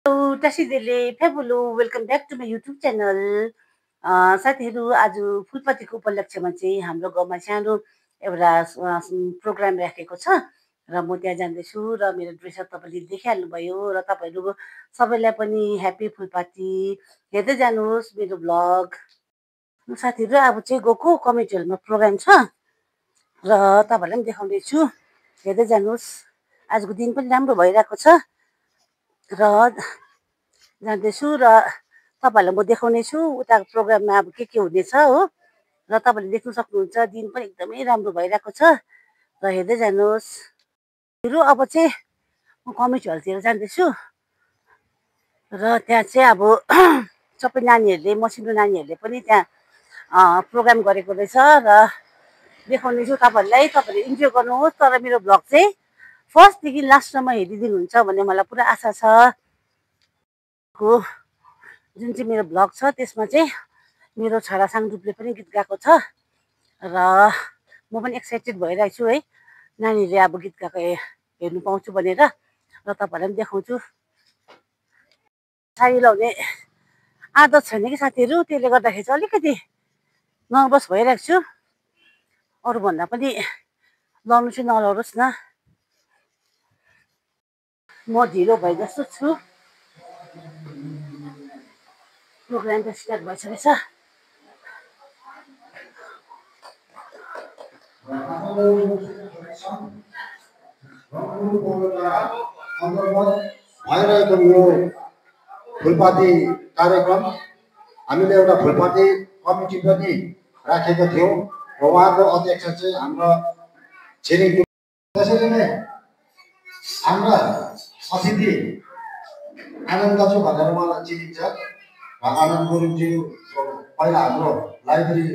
Hello टासिदेले fabulous welcome back to my YouTube channel. साथीहरू, आज फुलपातीको उपलक्ष्यमा चाहिँ हाम्रो गाउँमा सानो एउटा प्रोग्राम राखेको छ र म त्यहाँ जाँदैछु र मेरो ड्रेसअप तपाईँले देखिहाल्नुभयो र तपाईँहरू सबैलाई पनि ह्याप्पी फुलपाती। हेर्दै जानुहोस् मेरो भ्लग। साथीहरू, अब चाहिँ गएको कमिटी हलमा प्रोग्राम छ र तपाईँहरूलाई पनि देखाउँदैछु, हेर्दै जानुहोस्। आजको दिन पनि राम्रो भइरहेको छ र जाँदैछु र तपाईँहरूलाई म देखाउने छु उताको प्रोग्राममा अब के हुनेछ हो। र तपाईँले देख्न सक्नुहुन्छ दिन पनि एकदमै राम्रो भइरहेको छ र हेर्दै जानुहोस्। अब चाहिँ म कमिटी हलतिर जाँदैछु र त्यहाँ चाहिँ अब सबै नानीहरूले, मसिनो नानीहरूले पनि त्यहाँ प्रोग्राम गरेको रहेछ र देखाउने छु तपाईँहरूलाई। तपाईँहरूले इन्जोय गर्नुहोस्। तर मेरो भ्लग चाहिँ फर्स्टदेखि लास्टसम्म हेरिदिनुहुन्छ भन्ने मलाई पुरा आशा छ। जुन चाहिँ मेरो भ्लग छ त्यसमा चाहिँ मेरो छोरा साङडुपले पनि गीत गाएको छ र म पनि एक्साइटेड भइरहेको छु है, नानीले अब गीत गाएको हेर्नु पाउँछु भनेर र तपाईँहरूलाई पनि देखाउँछु। साडी लाउने आदत छैन कि साथीहरू, त्यसले गर्दाखेरि चाहिँ अलिकति नर्भस भइरहेको छु। अरूभन्दा पनि लाउनु चाहिँ नलाउनुहोस् न, म ढिलो भए जस्तो छु। प्रोग्राम त स्टार्ट भइसकेछ। भइरहेको यो फुलपाती कार्यक्रम हामीले एउटा फुलपाती कमिटी पनि राखेको थियौँ र उहाँको अध्यक्ष चाहिँ हाम्रो छिरिङ। त्यसरी नै हाम्रा अतिथि आनन्द दाजु भनेर उहाँलाई चिनिन्छ। आनन्द गुरुङज्यू पहिला हाम्रो लाइब्रेरी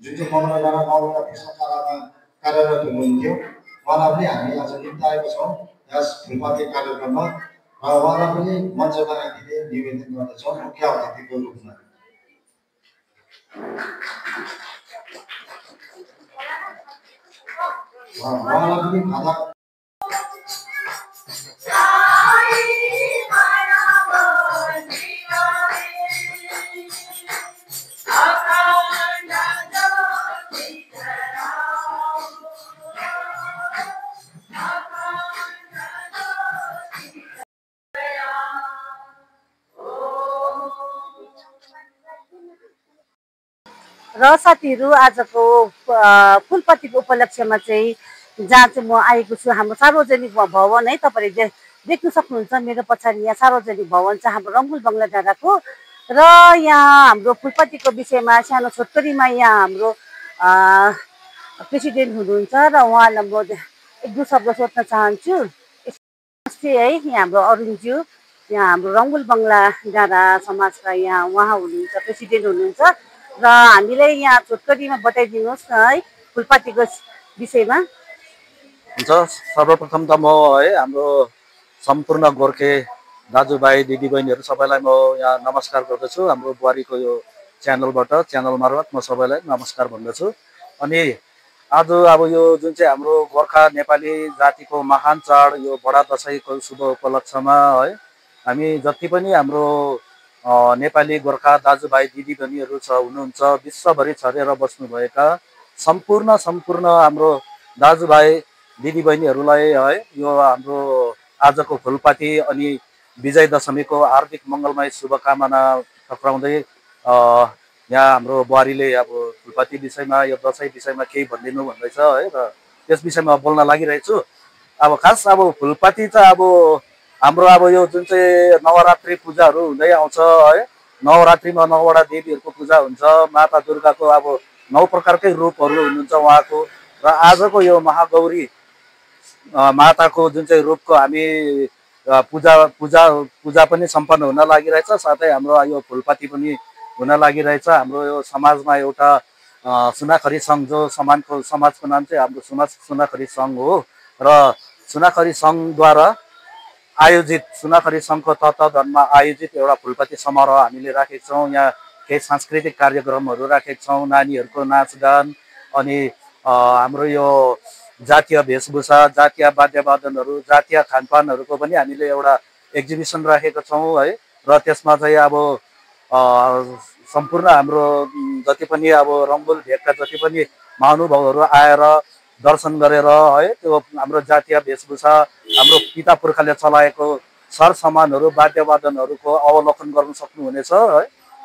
जुन चाहिँ मङ्गलधारा नौवटा पुस्तकालयमा कार्यरत हुनुहुन्थ्यो, उहाँलाई पनि हामी आज निम्ताएका छौँ यस फुलपाती कार्यक्रममा र उहाँलाई पनि मञ्चमा आइदिने निवेदन गर्दछौँ मुख्य अतिथिको रूपमा। उहाँलाई पनि खादा र साथीहरू, आजको फुलपातीको उपलक्ष्यमा चाहिँ जहाँ चाहिँ म आएको छु हाम्रो सार्वजनिक भवन है, तपाईँले देख्न सक्नुहुन्छ मेरो पछाडि यहाँ सार्वजनिक भवन छ हाम्रो रङ्गुल बङ्गला डाँडाको। र यहाँ हाम्रो फुलपातीको विषयमा सानो छोटकरीमा यहाँ हाम्रो प्रेसिडेन्ट हुनुहुन्छ र उहाँलाई म एक दुई शब्द सोध्न चाहन्छु है। यहाँ हाम्रो अरुणज्यू, यहाँ हाम्रो रङ्गुल बङ्गला डाँडा समाजका यहाँ उहाँ हुनुहुन्छ, प्रेसिडेन्ट हुनुहुन्छ र हामीलाई यहाँ छोटकरीमा बताइदिनुहोस् न है फुलपातीको विषयमा। हुन्छ। सर्वप्रथम त म है हाम्रो सम्पूर्ण गोर्खे दाजुभाइ दिदीबहिनीहरू सबैलाई म यहाँ नमस्कार गर्दछु। हाम्रो बुहारीको यो च्यानल मार्फत म सबैलाई नमस्कार भन्दछु। अनि आज अब यो जुन चाहिँ हाम्रो गोर्खा नेपाली जातिको महान चाड यो बडा दसैँको शुभ उपलक्ष्यमा है हामी जति पनि हाम्रो नेपाली गोर्खा दाजुभाइ दिदीबहिनीहरू हुनुहुन्छ, विश्वभरि छरेर बस्नुभएका सम्पूर्ण हाम्रो दाजुभाइ दिदीबहिनीहरूलाई है यो हाम्रो आजको फुलपाती अनि विजय दशमीको हार्दिक मङ्गलमय शुभकामना टक्राउँदै यहाँ हाम्रो बुहारीले अब फुलपाती विषयमा यो दसैँ विषयमा केही भनिदिनु भन्दैछ है र त्यस विषयमा बोल्न लागिरहेको छु। अब खास अब फुलपाती चाहिँ अब हाम्रो अब यो जुन चाहिँ नवरात्रि पूजाहरू हुँदै आउँछ है, नवरात्रिमा 9वटा देवीहरूको पूजा हुन्छ, माता दुर्गाको अब 9 प्रकारकै रूपहरू हुनुहुन्छ उहाँको। र आजको यो महागौरी माताको जुन चाहिँ रूपको हामी पूजा पनि सम्पन्न हुन लागिरहेछ, साथै हाम्रो यो फुलपाती पनि हुन लागिरहेछ। हाम्रो यो समाजमा एउटा सुनाखरी सङ्घ, जो समाजको नाम चाहिँ हाम्रो सुनाखरी सङ्घ हो र सुनाखरी सङ्घद्वारा आयोजित सुनाखरी सङ्घको तत्त्वावधानमा आयोजित एउटा फुलपाती समारोह हामीले राखेका छौँ। यहाँ केही सांस्कृतिक कार्यक्रमहरू राखेका छौँ, नानीहरूको नाचगान अनि हाम्रो यो जातीय वेशभूषा, जातीय वाद्यवादनहरू, जातीय खानपानहरूको पनि हामीले एउटा एक्जिबिसन राखेका छौँ है। र त्यसमा चाहिँ अब सम्पूर्ण हाम्रो जति पनि अब रङ्बुल भेगका जति पनि महानुभावहरू आएर दर्शन गरेर है त्यो हाम्रो जातीय वेशभूषा हाम्रो पिता पुर्खाले चलाएको सरसामानहरू वाद्यवादनहरूको अवलोकन गर्न सक्नुहुनेछ है।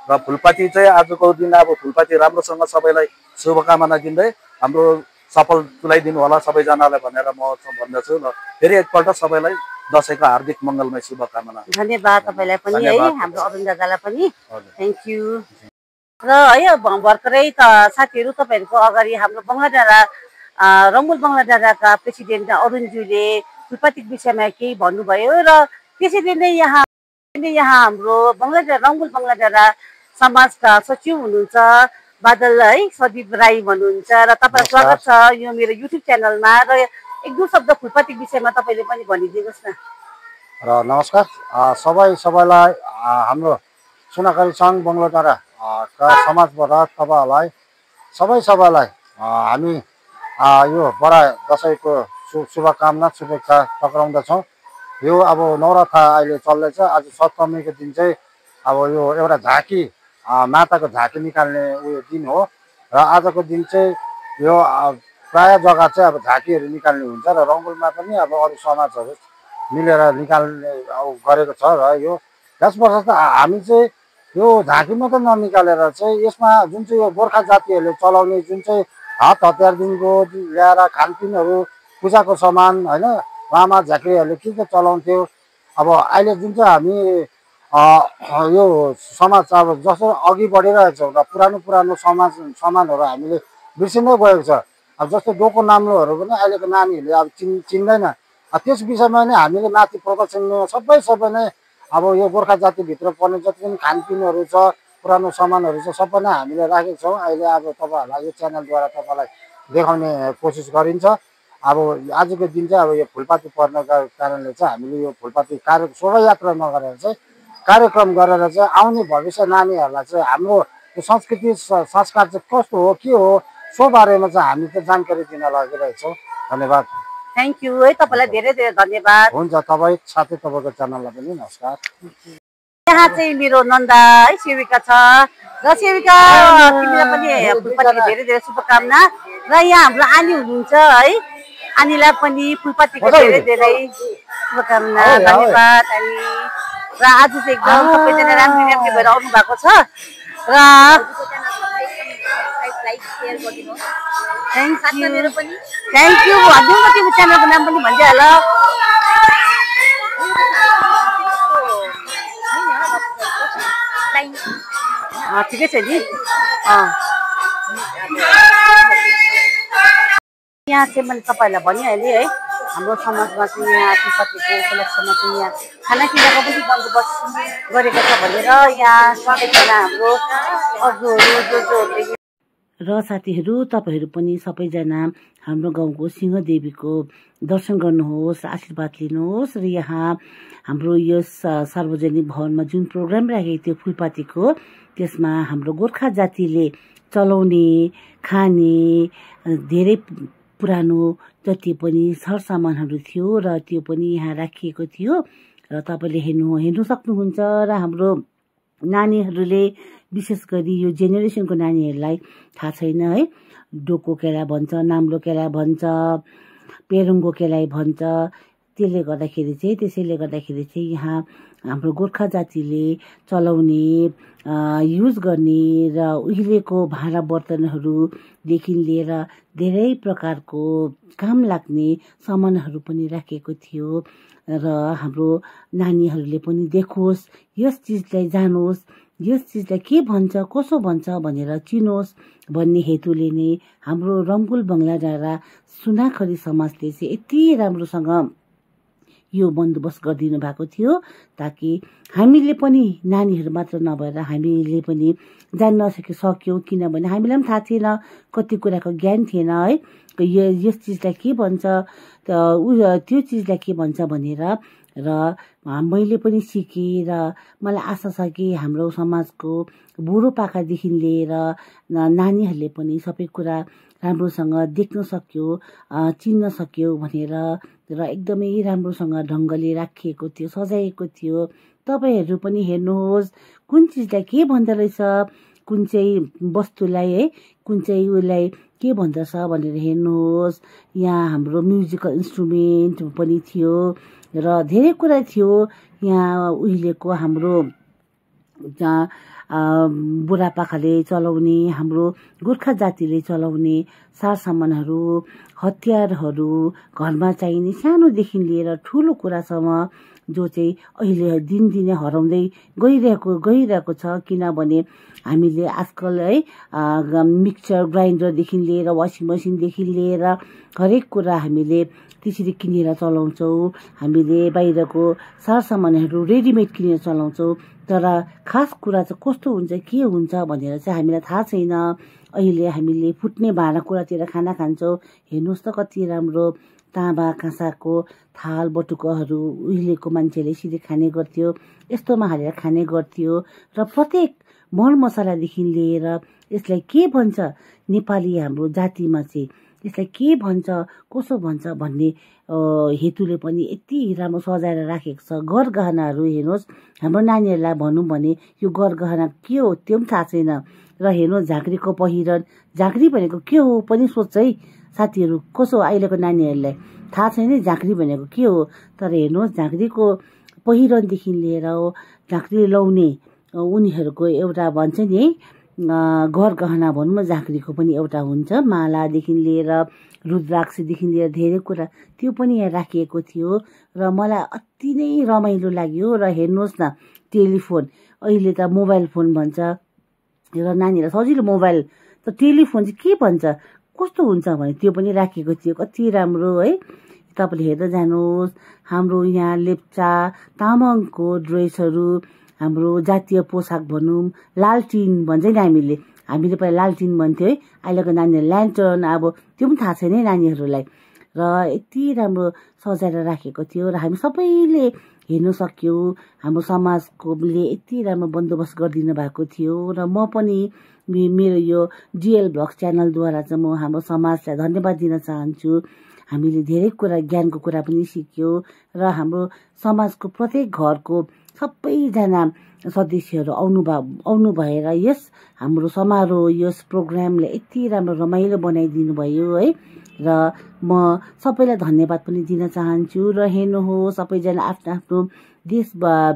र फुलपाती चाहिँ आजको दिन अब फुलपाती राम्रोसँग सबैलाई शुभकामना दिँदै हाम्रो सफल तुल्याइदिनु होला सबैजनालाई भनेर म भन्दछु। र फेरि एकपल्ट सबैलाई दसैँको हार्दिक मङ्गलमय शुभकामना। धन्यवाद तपाईँलाई पनि है, हाम्रो अरुण दादालाई पनि थ्याङ्क यू। र है भर्खरै त साथीहरू तपाईँहरूको अगाडि हाम्रो बङ्गलाडाँडा रङ्बुल बङ्गलाडाँडाका प्रेसिडेन्ट अरुणज्यूले फुलपातीको विषयमा केही भन्नुभयो र त्यसरी नै यहाँ हाम्रो रङ्बुल बङ्गलाडाँडा समाजका सचिव हुनुहुन्छ बादल है सदीप राई भन्नुहुन्छ र तपाईँलाई स्वागत छ यो मेरो युट्युब च्यानलमा। र एक दुई शब्द फुलपातीको विषयमा तपाईँले पनि भनिदिनुहोस् न। र नमस्कार सबैलाई हाम्रो सुनाखरी सङ्घ बङ्गलाडाँडा का समाजबाट तपाईँहरूलाई सबैलाई हामी यो बडा दसैँको शुभकामना शुभेच्छा टक्राउँदछौँ। यो अब नवरथा अहिले चल्दैछ। आज सप्तमीको दिन चाहिँ अब यो एउटा झाँकी माताको झाँकी निकाल्ने उयो दिन हो र आजको दिन चाहिँ यो प्राय जग्गा चाहिँ अब झाँकीहरू निकाल्ने हुन्छ र रङ्बुलमा पनि अब अरू समाजहरू मिलेर निकाल्ने गरेको छ। र यो 10 वर्ष त हामी चाहिँ यो झाँकी मात्रै ननिकालेर चाहिँ यसमा जुन चाहिँ यो गोर्खा जातिहरूले चलाउने जुन चाहिँ हात हतियारदेखिको ल्याएर खानपिनहरू पूजाको सामान होइन लामा झाँक्रीहरूले के चलाउँथ्यो। अब अहिले जुन चाहिँ हामी यो समाज अब जस्तो अघि बढिरहेको छ र पुरानो सामानहरू हामीले बिर्सिँदै गएको छ। अब जस्तो डोको नाम्लोहरू पनि अहिलेको नानीहरूले अब चिन्दैन। त्यस विषयमा नै हामीले माथि प्रदर्शन सबै नै अब यो गोर्खा जातिभित्र पर्ने जति पनि खानपिनहरू छ पुरानो सामानहरू छ सबै नै हामीले राखेको छौँ। अहिले अब तपाईँहरूलाई यो च्यानलद्वारा तपाईँलाई देखाउने कोसिस गरिन्छ। अब आजको दिन चाहिँ अब यो फुलपाती पर्नका कारणले चाहिँ हामीले यो फुलपाती शोभायात्रा नगरेर चाहिँ कार्यक्रम गरेर चाहिँ आउने भविष्य नानीहरूलाई चाहिँ हाम्रो यो संस्कृति संस्कार चाहिँ कस्तो हो के हो सो बारेमा चाहिँ हामी चाहिँ जानकारी दिन लागिरहेको छौँ। धन्यवाद। थ्याङ्क यू है तपाईँलाई धेरै धेरै धन्यवाद। हुन्छ तपाईँ साथै तपाईँको च्यानललाई पनि नमस्कार। यहाँ चाहिँ मेरो नन्दा है सेविका छ र सेविका तिमीलाई पनि फुलपातीको धेरै धेरै शुभकामना। र यहाँ हाम्रो आनी हुनुहुन्छ है, आनीलाई पनि फुलपातीको धेरै धेरै शुभकामना धन्यवाद। अनि र आज चाहिँ एकदम सबैजना राम्रो भएर आउनु भएको छ र थ्याङ्क यू भनिदिउँ न तिम्रो च्यानलको नाम पनि भनिदिइहाल। ठिकै छ नि। यहाँ चाहिँ मैले तपाईँहरूलाई भनिहालेँ है हाम्रो समाजमा चाहिँ यहाँ फुलपातीको उपलक्ष्यमा चाहिँ यहाँ खानापिनाको पनि बन्दोबस्त गरेको छ भनेर यहाँ सबैजना हाम्रो अरूहरूले। र साथीहरू तपाईँहरू पनि सबैजना हाम्रो गाउँको सिंहदेवीको दर्शन गर्नुहोस्, आशीर्वाद लिनुहोस्। र यहाँ हाम्रो यस सार्वजनिक भवनमा जुन प्रोग्राम राखेको थियो फुलपातीको त्यसमा हाम्रो गोर्खा जातिले चलाउने खाने धेरै पुरानो जति पनि सरसामानहरू थियो र त्यो पनि यहाँ राखिएको थियो र तपाईँले हेर्नु सक्नुहुन्छ। र हाम्रो नानीहरूले विशेष गरी यो जेनेरेसनको नानीहरूलाई थाहा छैन है, डोको केला भन्छ, नाम्लो केला भन्छ, पेरुङ्गो केलाई भन्छ। त्यसैले गर्दाखेरि चाहिँ यहाँ हाम्रो गोर्खा जातिले चलाउने युज गर्ने र उहिलेको भाँडा बर्तनहरूदेखि लिएर धेरै प्रकारको काम लाग्ने सामानहरू पनि राखेको थियो। र हाम्रो नानीहरूले पनि देखोस्, यस चिजलाई जानोस्, यस चिजलाई के भन्छ कसो भन्छ भनेर चिनोस् भन्ने हेतुले नै हाम्रो रङ्बुल बङ्गलाडाँडा सुनाखरी समाजले चाहिँ यति राम्रोसँग यो बन्दोबस्त गरिदिनु भएको थियो ताकि हामीले पनि नानीहरू मात्र नभएर हामीले पनि जान्न सक्यौँ। किनभने हामीलाई पनि थाहा थिएन, कति कुराको ज्ञान थिएन है, यस चिजलाई के भन्छ त्यो चिजलाई के भन्छ भनेर। र मैले पनि सिकेँ र मलाई आशा छ कि हाम्रो समाजको बुढोपाकादेखि लिएर नानीहरूले पनि सबै कुरा राम्रोसँग देख्न सक्यो, चिन्न सक्यो भनेर र एकदमै राम्रोसँग ढङ्गले राखिएको थियो, सजाइएको थियो। तपाईँहरू पनि हेर्नुहोस् कुन चिजलाई के भन्दो रहेछ, कुन चाहिँ वस्तुलाई है, कुन चाहिँ उसलाई के भन्दछ भनेर हेर्नुहोस्। यहाँ हाम्रो म्युजिकल इन्स्ट्रुमेन्ट पनि थियो र धेरै कुरा थियो। यहाँ उहिलेको हाम्रो बुढापाकाले चलाउने, हाम्रो गोर्खा जातिले चलाउने सारसामानहरू, हतियारहरू, घरमा चाहिने सानोदेखि लिएर ठुलो कुरासम्म जो चाहिँ अहिले दिनदिनै हराउँदै गइरहेको छ। किनभने हामीले आजकल है मिक्सर ग्राइन्डरदेखि लिएर वासिङ मसिनदेखि लिएर हरेक कुरा हामीले त्यसरी किनेर चलाउँछौँ। हामीले बाहिरको सारसामानहरू रेडिमेड किनेर चलाउँछौँ। तर खास कुरा चाहिँ कस्तो हुन्छ, के हुन्छ भनेर चाहिँ हामीलाई थाहा छैन। अहिले हामीले फुट्ने भाँडाकुँडातिर खाना खान्छौँ। हेर्नुहोस् त कति राम्रो ताँबा काँसाको थाल बटुकाहरू उहिलेको मान्छेले यसरी खाने गर्थ्यो, यस्तोमा हालेर खाने गर्थ्यो। र प्रत्येक मरमसलादेखि लिएर यसलाई के भन्छ नेपाली हाम्रो जातिमा चाहिँ यसलाई के भन्छ, कसो भन्छ भन्ने हेतुले पनि यति राम्रो सजाएर राखेको छ। गरगहनाहरू हेर्नुहोस्, हाम्रो नानीहरूलाई भनौँ भने यो गरगहना के हो त्यो पनि थाहा छैन। र हेर्नुहोस् झाँक्रीको पहिरन, झाँक्री भनेको के हो पनि सोध्छ है साथीहरू। कसो अहिलेको नानीहरूलाई थाहा छैन झाँक्री भनेको के हो। तर हेर्नुहोस् झाँक्रीको पहिरनदेखि लिएर झाँक्री लाउने उनीहरूको एउटा भन्छ नि है गरगहना भनौँ न, झाँक्रीको पनि एउटा हुन्छ। मालादेखि लिएर रुद्राक्षदेखि लिएर धेरै कुरा त्यो पनि यहाँ राखिएको थियो। र मलाई अति नै रमाइलो लाग्यो। र हेर्नुहोस् न टेलिफोन, अहिले त मोबाइल फोन भन्छ र नानीहरूलाई सजिलो मोबाइल, त टेलिफोन चाहिँ के भन्छ, कस्तो हुन्छ भने त्यो पनि राखिएको थियो। कति राम्रो है, तपाईँले हेर्दै जानुहोस्। हाम्रो यहाँ लेप्चा तामाङको ड्रेसहरू, हाम्रो जातीय पोसाक भनौँ, लालटिन भन्छ नि हामीले पहिला लालटिन भन्थ्यो है। अहिलेको नानीहरू ल्यान्टर्न, अब त्यो पनि थाहा छैन है नानीहरूलाई। र यति राम्रो सजाएर राखेको थियो र हामी सबैले हेर्न सक्यौँ। हाम्रो समाजकोले यति राम्रो बन्दोबस्त गरिदिनु भएको थियो। र म पनि मेरो यो डिएल भ्लग्स च्यानलद्वारा चाहिँ म हाम्रो समाजलाई धन्यवाद दिन चाहन्छु। हामीले धेरै कुरा, ज्ञानको कुरा पनि सिक्यौँ। र हाम्रो समाजको प्रत्येक घरको सबैजना सदस्यहरू आउनु भएर यस हाम्रो समारोह, यस प्रोग्रामले यति राम्रो रमाइलो बनाइदिनु भयो है। र म सबैलाई धन्यवाद पनि दिन चाहन्छु। र हेर्नुहोस् सबैजना आफ्नो आफ्नो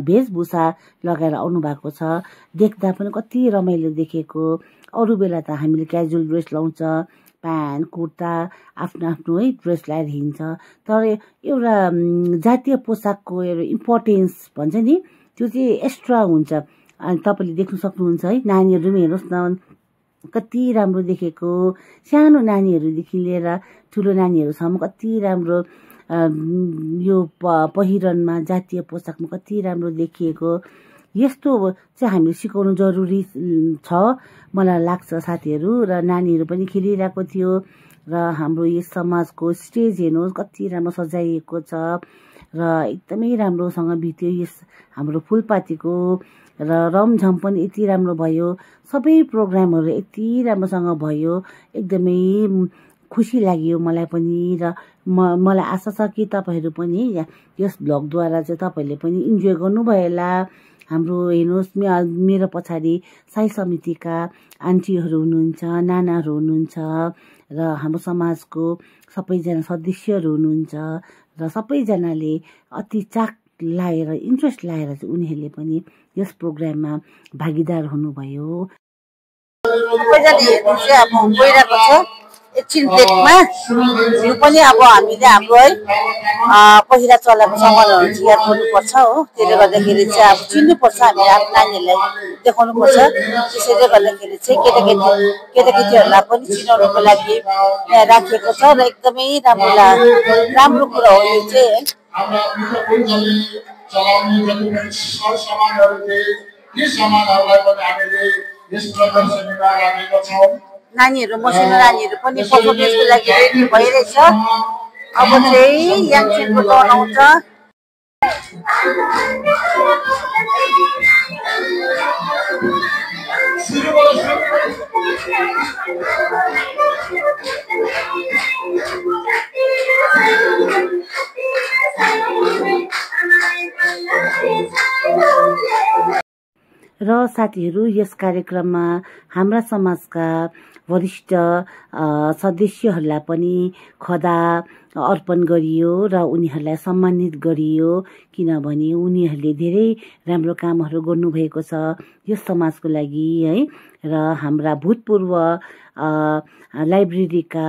वेशभूषा लगाएर आउनु भएको छ। देख्दा पनि कति रमाइलो देखेको। अरू बेला त हामीले क्याजुअल ड्रेस लाउँछ, प्यान्ट कुर्ता आफ्नो आफ्नो है ड्रेस लगाएर हिँड्छ। तर एउटा जातीय पोसाकको एउटा इम्पोर्टेन्स भन्छ नि, त्यो चाहिँ एक्स्ट्रा हुन्छ। अनि तपाईँले देख्न सक्नुहुन्छ है, नानीहरू पनि हेर्नुहोस् न कति राम्रो देखेको। सानो नानीहरूदेखि लिएर ठुलो नानीहरूसम्म कति राम्रो यो पहिरनमा, जातीय पोसाकमा कति राम्रो देखिएको। यस्तो चाहिँ हामीले सिकाउनु जरुरी छ मलाई लाग्छ साथीहरू। र नानीहरू पनि खेलिरहेको थियो। र हाम्रो यस समाजको स्टेज हेर्नुहोस् कति राम्रो सजाइएको छ। र एकदमै राम्रोसँग बित्यो यस हाम्रो फुलपातीको। र रमझम पनि यति राम्रो भयो। सबै प्रोग्रामहरू यति राम्रोसँग भयो। एकदमै खुसी लाग्यो मलाई पनि। र मलाई आशा छ कि तपाईँहरू पनि यस भ्लगद्वारा चाहिँ तपाईँहरूले पनि इन्जोय गर्नुभयो होला। हाम्रो हेर्नुहोस् मेरो पछाडि साई समितिका आन्टीहरू हुनुहुन्छ, नानाहरू हुनुहुन्छ र हाम्रो समाजको सबैजना सदस्यहरू हुनुहुन्छ। र सबैजनाले अति चाख लाएर, इन्ट्रेस्ट लाएर चाहिँ उनीहरूले पनि यस प्रोग्राममा भागीदार हुनुभयो। सबैजना हेर्नु चाहिँ अब गइरहेको छ एकछिन ब्रेकमा। यो पनि अब हामीले हाम्रो है पहिला चलाएको सामानहरू याद गर्नुपर्छ हो। त्यसले गर्दाखेरि चाहिँ अब चिन्नुपर्छ, हामीले आफ्नो नानीहरूलाई देखाउनुपर्छ। त्यसैले गर्दाखेरि चाहिँ केटाकेटीहरूलाई पनि चिनाउनुको लागि यहाँ राखिएको छ। र एकदमै राम्रो कुरा हो यो चाहिँ। नानीहरू, मसिनो नानीहरू पनि पर्फर्मेन्सको लागि रेडी भइरहेछ। अब चाहिँ याङछेनको टर्न आउँछ। र साथीहरू यस कार्यक्रममा हाम्रा समाजका वरिष्ठ सदस्यहरूलाई पनि खदा अर्पण गरियो र उनीहरूलाई सम्मानित गरियो किनभने उनीहरूले धेरै राम्रो कामहरू गर्नुभएको छ यस समाजको लागि है र हाम्रा भूतपूर्व लाइब्रेरीका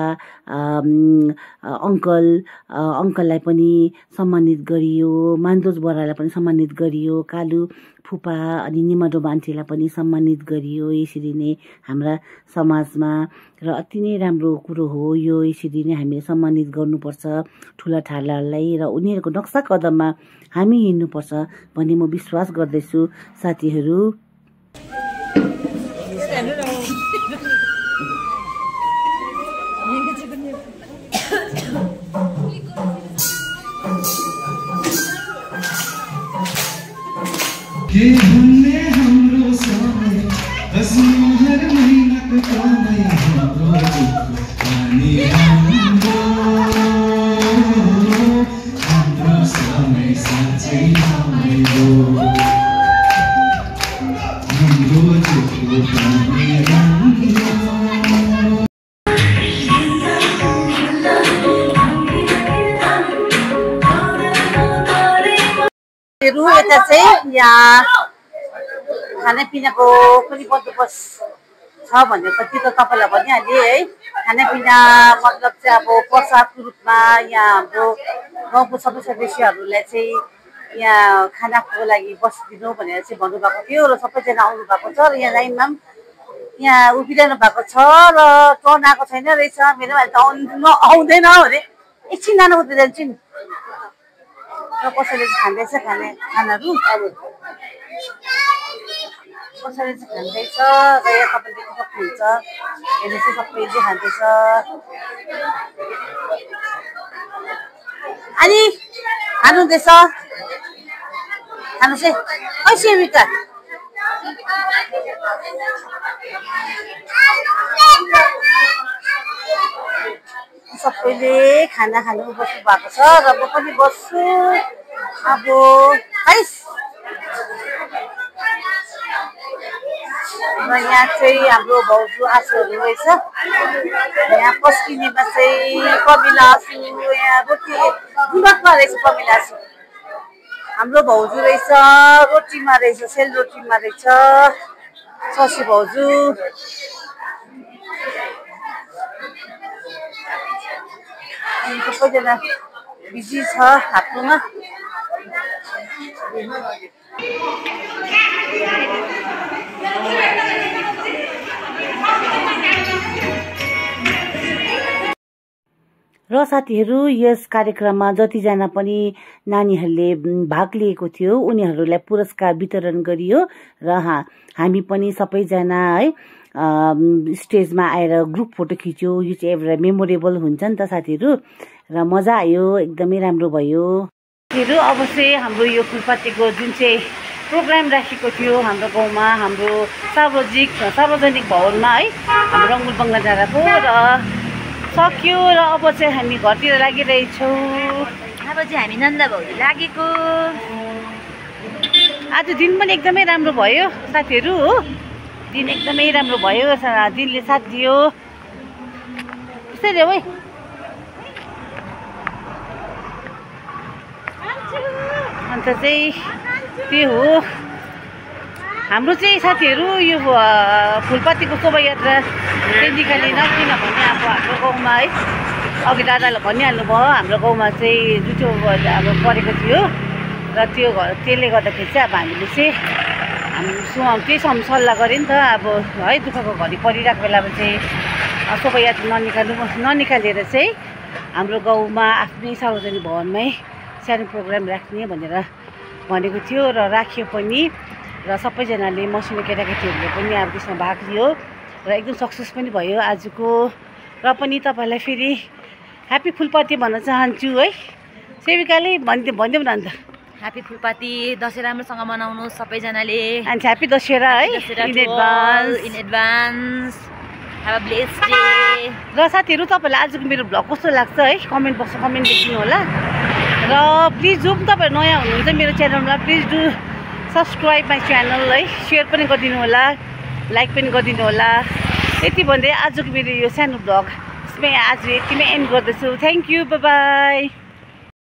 अङ्कललाई पनि सम्मानित गरियो मान्दोज बरालाई पनि सम्मानित गरियो कालु फुपा अनि निमाडो आन्टीलाई पनि सम्मानित गरियो यसरी नै हाम्रा समाजमा र अति नै राम्रो कुरो हो यो यसरी नै हामीले सम्मानित गर्नुपर्छ ठुला ठालालाई र उनीहरूको नक्सा कदममा हामी हिँड्नुपर्छ भन्ने म विश्वास गर्दैछु साथीहरू के भन्ने हाम्रो समय बस्नु हर मेहनत कमाई हाम्रो पानी हाम्रो समय साँच्चै रमाइलो हाम्रो दुःखको पानी यता चाहिँ यहाँ खानापिनाको पनि बन्दोबस्त छ भनेर त त्यो त तपाईँलाई भनिहालेँ है खानापिना मतलब चाहिँ अब प्रसादको रूपमा यहाँ हाम्रो गाउँको सबै सदस्यहरूलाई चाहिँ यहाँ खानाको लागि बसिदिनु भनेर चाहिँ भन्नुभएको थियो र सबैजना आउनु भएको छ र यहाँ लाइनमा पनि यहाँ उभिरहनु भएको छ र टर्न आएको छैन रहेछ मेरो अहिले त आउँदैन अरे एकछिन नानु उठ्दै जान्छु नि र कसैले चाहिँ खाँदैछ खानाहरू कसैले चाहिँ खाँदैछ र यहाँ तपाईँले देख्न सक्नुहुन्छ यसले चाहिँ सबैले खाँदैछ अनि खानुहुँदैछ खानु चाहिँ कैसे विका सबैले खाना खानु बस्नु भएको छ र म पनि बस्छु अब खाइस र यहाँ चाहिँ हाम्रो भाउजू आँसुहरू रहेछ यहाँ पस्किनेमा चाहिँ कमिला आँसु यहाँ रोटी दुधमा रहेछ कमिला आँसु हाम्रो भाउजू रहेछ रोटीमा रहेछ सेलरोटीमा रहेछ शशी भाउजू सबैजना बिजी छ हाप्नुमा र साथीहरू यस कार्यक्रममा जतिजना पनि नानीहरूले भाग लिएको थियो उनीहरूलाई पुरस्कार वितरण गरियो र हामी पनि सबैजना है स्टेजमा आएर ग्रुप फोटो खिच्यो यो चाहिँ एउटा मेमोरेबल हुन्छ नि त साथीहरू र मजा आयो एकदमै राम्रो भयो साथीहरू अब चाहिँ हाम्रो यो फुलपातीको जुन चाहिँ प्रोग्राम राखेको थियो हाम्रो गाउँमा हाम्रो सार्वजनिक भवनमा है हाम्रो रङ्गुल बङ्गला डाँडाको र सक्यो र अब चाहिँ हामी घरतिर लागिरहेछौँ अब चाहिँ हामी नन्दा भाउजू लागेको आज दिन पनि एकदमै राम्रो भयो साथीहरू हो दिन एकदमै राम्रो भयो दिनले साथ दियो त्यसैले है अन्त चाहिँ त्यो हो हाम्रो चाहिँ साथीहरू यो फुलपातीको शोभायात्रा चाहिँ निकालेन किनभने अब हाम्रो गाउँमा है अघि दादाले भनिहाल्नु भयो हाम्रो गाउँमा चाहिँ जुठो अब परेको थियो र त्यसले गर्दाखेरि चाहिँ अब हामीले चाहिँ हाम्रो त्यही सल्लाह गऱ्यो नि त अब है दुःखको घडी परिरहेको बेलामा चाहिँ शोभायात्रा ननिकालेर चाहिँ हाम्रो गाउँमा आफ्नै सार्वजनिक भवनमै सानो प्रोग्राम राख्ने भनेर भनेको थियो र राखियो पनि र सबैजनाले मसिनो केटाकेटीहरूले पनि अब त्यसमा भाग लियो र एकदम सक्सेस पनि भयो आजको र पनि तपाईँलाई फेरि ह्याप्पी फुलपाती भन्न चाहन्छु है सेविकाले भनिदिउँ न अन्त ह्याप्पी फुलपाती दसैँ राम्रोसँग मनाउनु सबैजनाले अनि ह्याप्पी दशहरा है in advance have a blessed day र साथीहरू तपाईँलाई आजको मेरो भ्लग कस्तो लाग्छ है कमेन्ट बक्समा कमेन्ट लेखिदिनु होला र प्लिज जो पनि तपाईँहरू नयाँ हुनुहुन्छ मेरो च्यानलमा please do subscribe my channel है, सेयर पनि गरिदिनु होला, लाइक पनि गरिदिनु होला। यति भन्दै आजको मेरो यो सानो भ्लग यसमै आज यतिमै एन्ड गर्दैछु। Thank you, by by.